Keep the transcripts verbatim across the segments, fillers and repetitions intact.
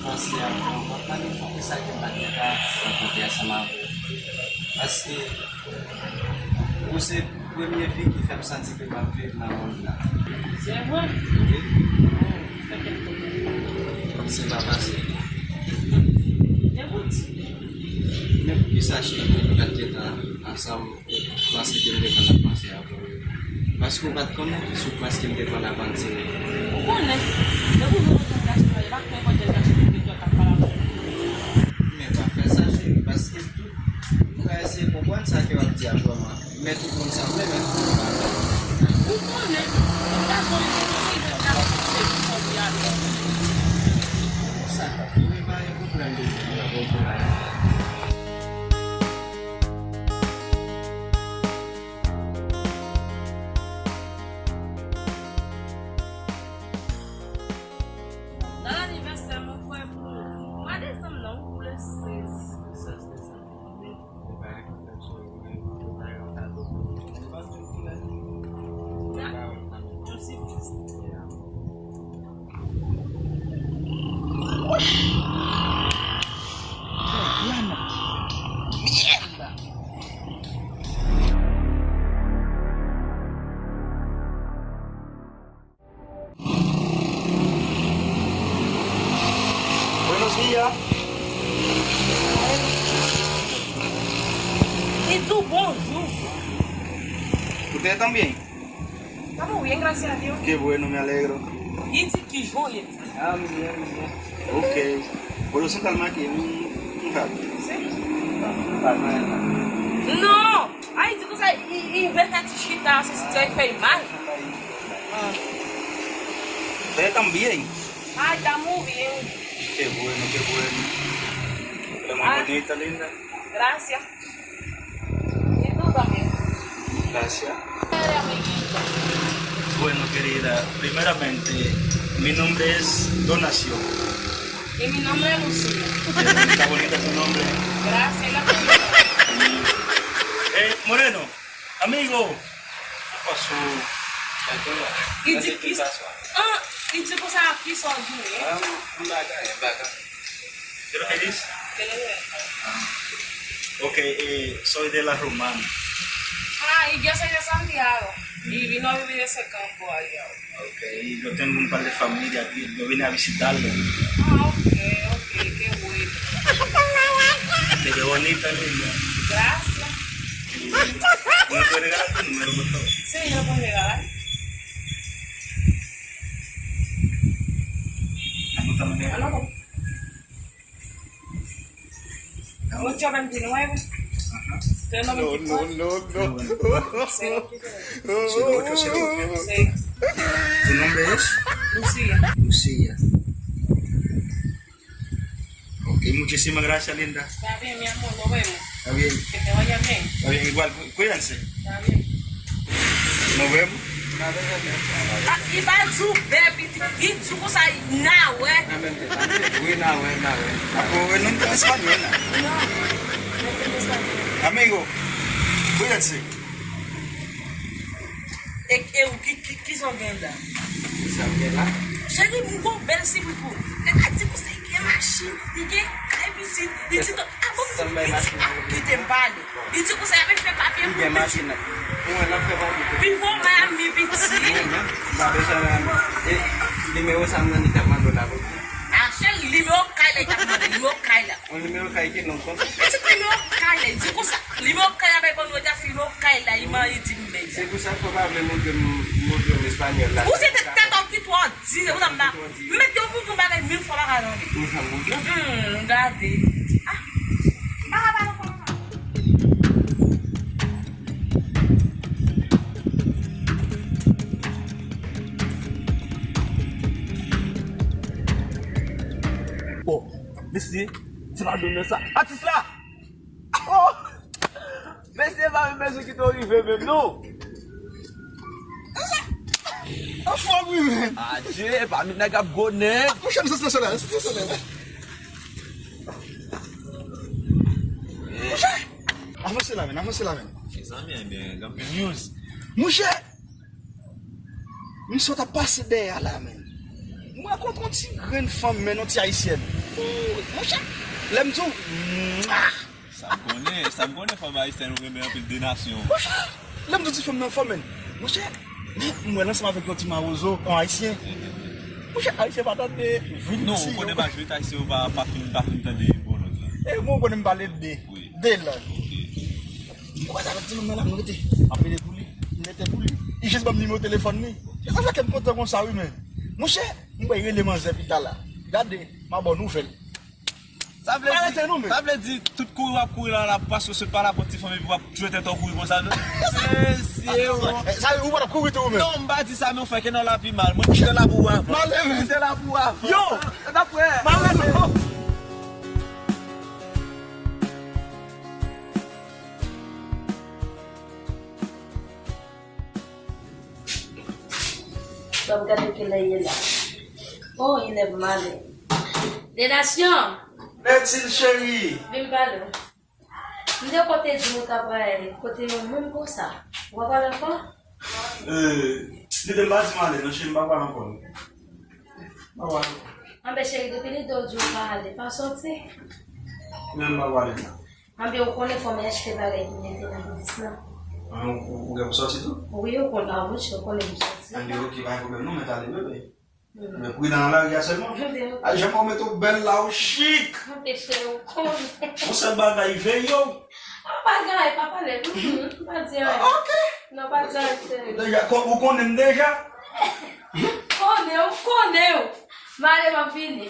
Panse a pran kont nan nenpòt sa ke m pa t gentan rankontre ansanm avè w. Paske ou se premye vi ki fè m santi ke m ap viv nan mond la. Se vre? Wi. Se pa fasil. Men poukisa cheri nou pa t gentan ansanm? Paske m te konn ap panse avè w. Paske w pa t konnen ki soufrans ke m te konn ap andire. Ou konnen, depi w jwenn yon jèn gason, e pa kenpòt jèn gason ki gen kè k ap pale avè w. Men pa fè sa, cheri, paske tout, m ka eseye konprann sa ke w ap di a vrèman. Men tout moun sanble, men tout moun pa menm. Ou konnen, yon gason li konnen se jèn gason se pou sa pou y ale. Sa, ou gen pa gen pwoblèm de, de, de, de. Nan lanivèsè mwen kwè pou mwa desanm nan, pou le sèz. Sèz desanm. Wi. Ou pa gen pwoblèm, cheri. Ou gen, ou pa gen kado pou mwen. Ou pa di m kilè? Yon sipriz. Yeah. Mierda. Buenos días. Li di w bonjou. Ustedes también. Estamos bien, gracias a Dios. Qué bueno, me alegro. Li di kijan w ye? Ah, muy bien, muy bien. Ok. Por eso está el máquina, un, un rato. Sí. Non! Ay, di konsa, li, li vle fè ti chita, se sitiyasyon fè l mal. Ah. Ustedes también. Ay, estamos bien. Qué bueno, qué bueno. Muy bonita, linda. Gracias. Y tú también. Gracias. Eres amiguito. Bueno, querida, primeramente, mi nombre es Donación. Y mi nombre es Lucía. Qué bonita, bonita tu nombre. Gracias, la tuya. Eh, Moreno, amigo. ¿Qué pasó? Li di ki, ah, li di konsa, kisa w di, eh? Ah, un bagay, un bagay. ¿Qué es lo que dice? ¿Qué es lo que? Ok, eh, soy de La Romana. Ah, y yo soy de Santiago. Y vino a vivir ese campo allá. Ok, yo tengo un par de familia aquí. Yo vine a visitarlo. Ah, ok, ok, qué bueno. Te veo bonita, linda. Gracias. ¿Me puedes regalar tu número, por favor? Sí, yo lo puedo regalar. Anótame. Anota. Ocho veintinueve. Ajá. Tres noventa y cuatro. No, no, no, no. Cero ocho cero. Sí. ¿Tu nombre es? Lucía. Lucía. Ok, muchísimas gracias, linda. Está bien, mi amor, nos vemos. Está bien. Que te vaya bien. Está bien, igual, cu-, cuídense. Está bien. Nos vemos. Ah, li pa di w bèb, li di, li di w konsa, nawè. Wi, nawè, nawè. Apo, e nou te español la. No, no te español. Amigo, cuídense. E, e ou ki, ki, ki sa w gen la? Ki sa m gen la? Cheri, m gon bèl sipriz pou ou. Nèg la di konsa, li gen machin, li gen kay pitit, li di, a bon, li di, kite m pale. Li di konsa, y ap fè papye pou pitit. Li gen machin. Mwen, l ap fè papye pou pitit. Pi bon, Miami pitit. M pa bezwen Miami. E nimewo sa m nan, li t ap mande w la pou. A, cheri, nimewo kay la, li t ap mande, nimewo kay la. Yon nimewo kay ki non konsa? Pitit, nimewo kay la, li di konsa. Nimewo kay la bay ban nou, li di nimewo kay la, li man, li di m bèl. Se pou sa ke w pa vle montre m, montre m espanyòl la. Ou se tèt, tèt w ki twò di, se pou sa m pa. M met yon moun yon bagay mil fwa, m pa ka tande. Ou sa m montre? Hmm, gade. Ah, m pa ka pale konsa. Oh, mesye, se pa donnen sa. Atis la! Oh! Mesye, pa menm bezwen kite w rive menm, non. Anfòm, wi, men. Adje, pa met nèg ap gwo nèg. Mouche, m santi solèy, m santi solèy. Mouche, avanse la, men, avanse la, men. Mezanmi, ebyen, gen anpil news. Mouche! M sot ap pase dèyè a la, men. M rankontre yon ti grenn fanm, men, yon ti ayisyèn. Monchè, lè m di w, mwa! Sa m konnen, sa m konnen, fanm ayisyen nou renmen anpil de nasyon. Monchè, lè m di w ti fanm nan fò, men. Monchè, men m wè l ansanm avèk yon ti mawozo, yon ayisyen. Monchè, ayisyen pa tande vin ti. Non, ou konnen majorite ayisyen yo pa, pa fin, pa fin tande yon bon lang la. E mwen, ou konnen m pale de, wi, de lang. Ok. M kwè sa avèk ti fanm nan la, m rete. M ap rete pou li, m rete pou li. Li jis ban m nimewo telefòn li. E sa fè kè m kontan konsa, wi, men. Monchè, m wè rele manzè pita la. Gade, m a ba w nouvèl. Sa vle di, sa vle di, tout kouri w ap kouri la, la, paske w sot pa la pou ti fanm epi w ap jwe tèt w kouri konsa, non? Mesye, o. Sa, ou pa t ap kouri tou, ou menm? Non, m pa di sa, men w fè ke nan la pi mal. Mwen kite la pou w avan. Male, men. Kite la pou w avan. Yo! Sa t ap fè. Male, non. Ban m gade kilè ye la. Oh, il est malin. De nasyon! Mètil cheri! Vin pale w. M te konte di w ta pral kote yon moun konsa. Ou pa pale ankò? Euh, li te m pa di m ale, non, cheri, m pa pral ankò, non. M pa pral ankò. Anben, cheri, depi li te w di w pa ale, pa soti. Men m pa pral ale, non. Anben, ou konnen fò m achte bagay pou mete nan biznis lan. Ah, ou, ou, ou gen pou sòti tou? Wi, ou konnen, ah, monchè, ou konnen m sòti. Anben, ok, pa gen pwoblèm, non, men tande, bebe. Men pridan nan lari a sèlman. A, jan mwen mete w bèl la, ou chik. Mwen peche, ou konnen. Yon sèl bagay, veye w. Ah, pa gen anyen, pa pale. Mm, mm, pa di anyen. Ah, ok. Non, pa di anyen, cheri. Deja, kon-, ou konnen m deja. Konnen, ou konnen w. M ale, m ap vini.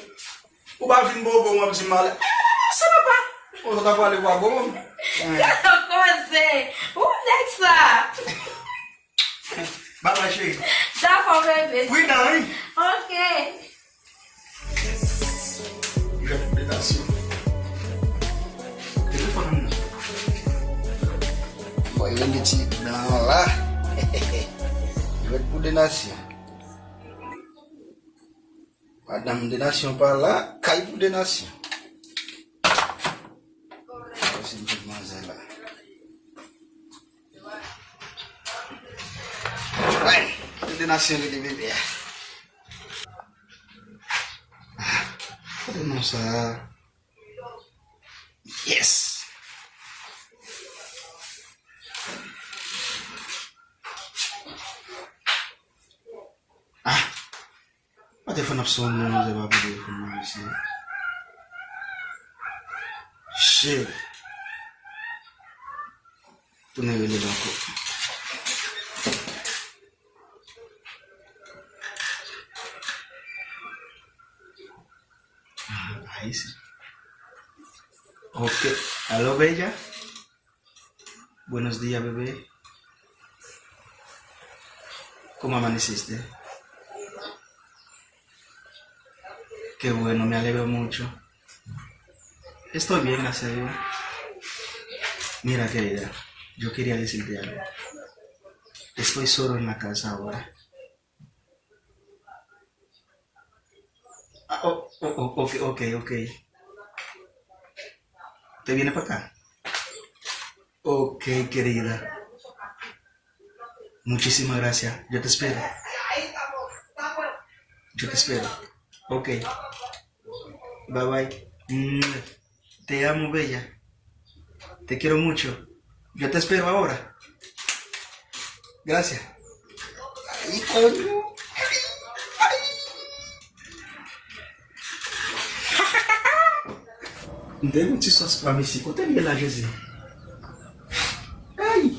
Ou pa vin bobo, w ap di m ale. Ah, sa papa. Ou ta pale bwa bobo. Koze. Ou nèg sa. Babay, cheri. Dakò, bebe. Pridan, wi. Ok. Jwèt pou de nasyon. Telefòn nan. Bon, yo gen ti dan la. Jwèt pou de nasyon. Madanm de nasyon pa la, kay pou de nasyon. Sa se yon manzè la. Ay, de nasyon rele bebe a. Kote non sa? Yes. Ah. Pa telefòn ap sonnen, manzè pa pran telefòn nan, mesye. Shit. Tounen rele l ankò. Ah, ahí sí. Ok. Aló, bella. Buenos días, bebé. ¿Cómo amaneciste? Qué bueno, me alegro mucho. Estoy bien, gracias a Dios. Mira, querida, yo quería decirte algo. Estoy solo en la casa ahora. Ah, oh, oh, oh, ok, ok, ok. ¿Te vienes para acá? Ok, querida. Muchísimas gracias. Yo te espero. Yo te espero. Ok. Bye bye. Mm. Te amo, bella. Te quiero mucho. Yo te espero ahora. Gracias. Ay, coño. Ay, ay. M te gen ti sòs pa mesi. Kote l ye la, Jezi? Ay!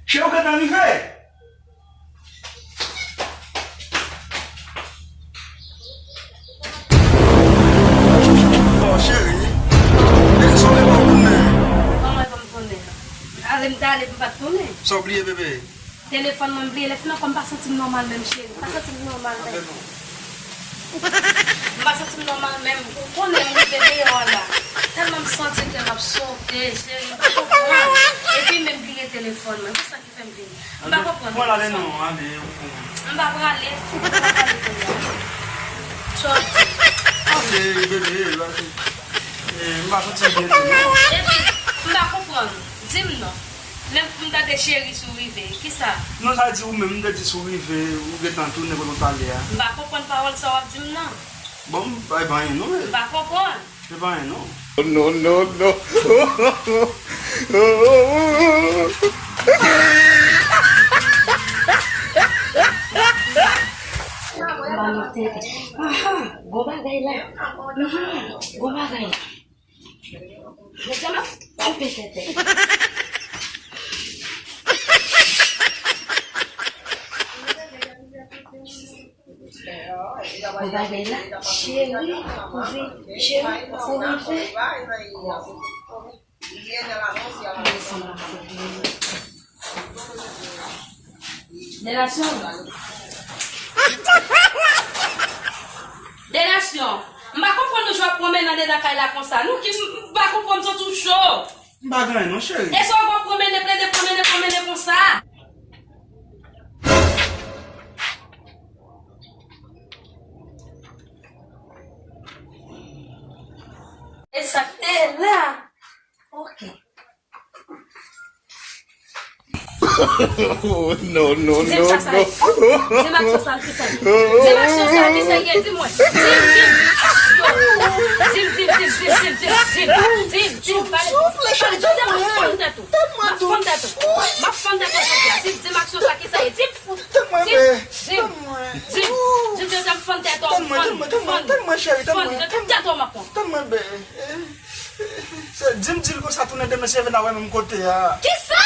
Cheri, ou gentan rive? Bon, cheri, e sa w te fè w tounen? Kòman e fè m tounen? Ale m t ale, m pa t tounen. Sa w bliye, bebe? Telefòn mwen bliye, lè fin ankò m pa santi m nòmal menm, cheri. M pa santi m nòmal menm. M pa santi m nòmal menm. Ou konnen m rive deyò a la. Tèlman m santi kè m ap sote, cheri, m pa konprann. Epi m menm bliye telefòn mwen. Se sa ki fè m vini. M pa konprann. Pran l ale non, ale. M pa prale. M pa prale kounye a. Sa w di? Ale, bebe, ale. E, m pa santi m byen tou non. Epi, m pa konprann. Di m non. Lè m tande cheri si w rive, kisa? Non, sa di ou menm, m te di si w rive, ou gentan tounen kote w t ale a. M pa konprann pawòl sa w ap di m nan. Bon, m pa, e pa anyen non, e. M pa konprann. E pa anyen non. No, no, no. Aha, gwo bagay la. Aha, gwo bagay la. Jodi a m ap koupe tèt. Gwo bagay la, cheri, ou vin, cheri, ou vin fè. Delasyon. Delasyon. M pa konprann nou jwe ap pwonmennen anndan kay la konsa. Nou ki m pa konprann m santi w cho. M pa gen anyen non, cheri. E sa w ap pwonmennen, plede pwonmennen, pwonmennen konsa. E sa k te la. Ok. Oh, no, no, no, no. Di m sa, sa ye. Di m aksyon sa, kisa ye. Di m aksyon sa, kisa ye, di mwen. Di m, di m. Di m, di m, di m, di m, di m, di m, di m, di m, di m, di m, pale. Souple, cheri, tann mwen. M ap fann tèt ou. M ap fann tèt ou. M ap fann tèt ou jodi a. Di m, di m aksyon sa, kisa ye. Di m. Tann mwen, bebe. Di m, di m, di m, di m, di m, m ap fann tèt ou. Tann mwen, tann mwen, tann mwen, tann mwen, cheri, tann mwen. Fann tèt ou, m ap fann. Tann mwen, bebe. Se di m di l konsa, tounen demen se vin a wè menm kote a. Kisa?